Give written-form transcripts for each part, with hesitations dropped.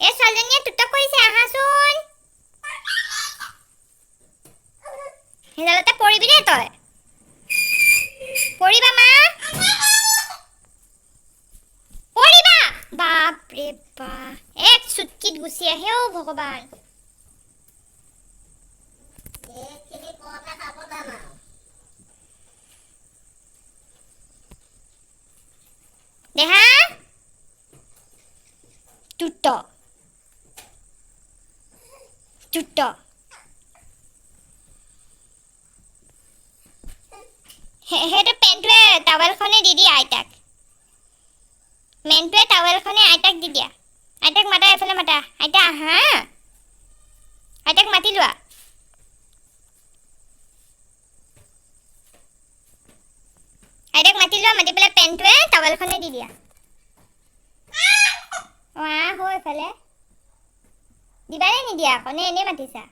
এই ছোৱালীজনীয়ে টুটক কৰিছে, আহাচোন। সেইডালতে পৰিবি দেই তই, পৰিবা মা, পৰিবা। বাপৰে বাপ, এক চুটকিত গুচি আহে অ' ভগৱান। এইখিনি কওঁতে সাৱধান আৰু। দেহা, টুট টুট। সেইটো পেণ্টটোৱে টাৱেলখনে দি দিয়া আইতাক। মেনটোৱে টাৱেলখনে আইতাক দি দিয়া। আইতাক মাতা, এইফালে মাতা। আইতা আহা, আইতাক মাতি লোৱা। আইতাক মাতি লোৱা, মাতি পেলাই পেণ্টটোৱে টাৱেলখনে দি দিয়া। অঁ, আহ হৈ এইফালে। দিবানে নিদিয়া আকৌ, নে এনেই মাতিছা?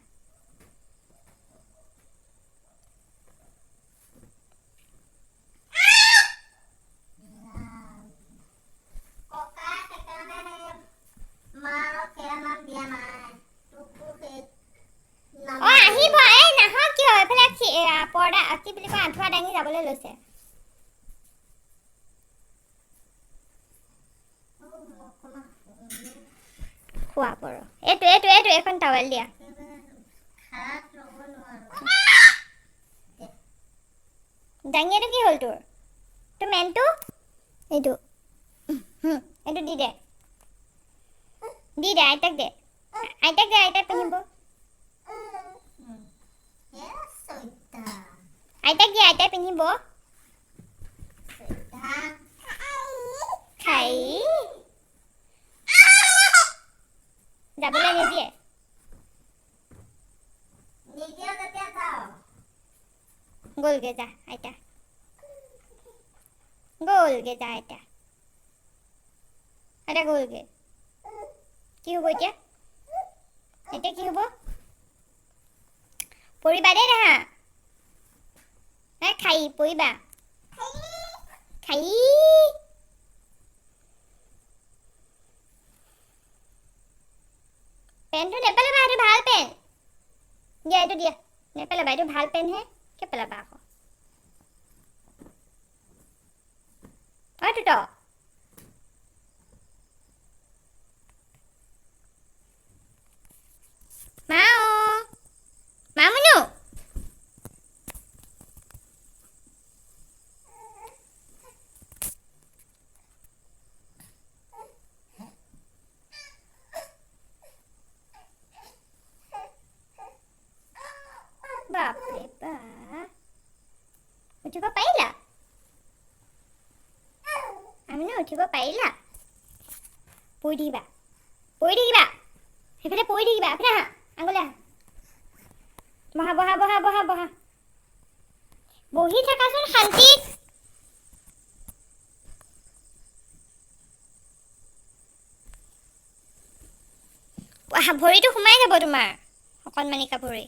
ককা সেইকাৰণে সেই মাৰক সেয়া নাম দিয়া নাই, তোকো সেই নাম। অঁ, আহিব। এই নাহক কিয়? এইফালে পৰ্দা কি বুলি কয়, আঁঠুৱা দাঙি যাবলৈ লৈছে। খোৱা পৰ। এইটো এইটো এইটো এইখন টাৱেল দিয়া। খাৰাত ল'ব নোৱাৰো। দাঙিয়াটো কি হ'ল তোৰ? তোৰ মেনটো এইটো, এইটো দি দে, দি দে আইতাক, দে আইতাক, দে আইতাক পিন্ধিব। এ চৈতা। আইতাক দিয়া, আইতাই পিন্ধিব। চৈতা। খাই যাবলৈ নিদিয়ে। নিদিয় যেতিয়া যাওঁ। গ'লগে যা আইতা, গ'লগে যা আইতা, আইতা গ'লগে। কি হ'ব এতিয়া? এতিয়া কি হ'ব? পৰিবা দেই দেহা, এ খাই পৰিবা, খাই। পেনটো নেপেলাবা, এইটো ভাল পেন। দিয়া, এইটো দিয়া, নেপেলাবা, এইটো ভাল পেনহে, কিয় পেলাবা আকৌ? অ টুট, মা, অ মা, মুনু। বাপৰে বাপ, উঠিব পাৰিলা আমিনো? উঠিব পাৰিলা? পৰি থাকিবা, পৰি থাকিবা, সেইফালে পৰি থাকিবা। এইফালে আহা, আগলৈ আহা। বহা, বহা, বহা, বহা, বহা, বহি থাকাচোন শান্তিত। আহা, ভৰিটো সোমাই যাব তোমাৰ অকণমানিকা ভৰি।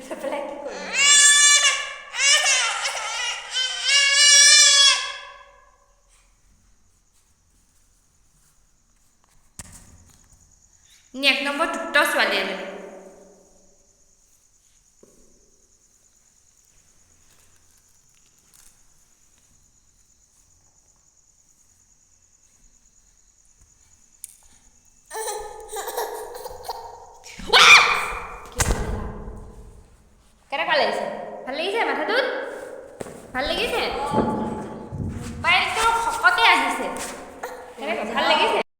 লৈ পেলাই কি কৰিম? এক নম্বৰ টুট্ট ছোৱালী এজনী।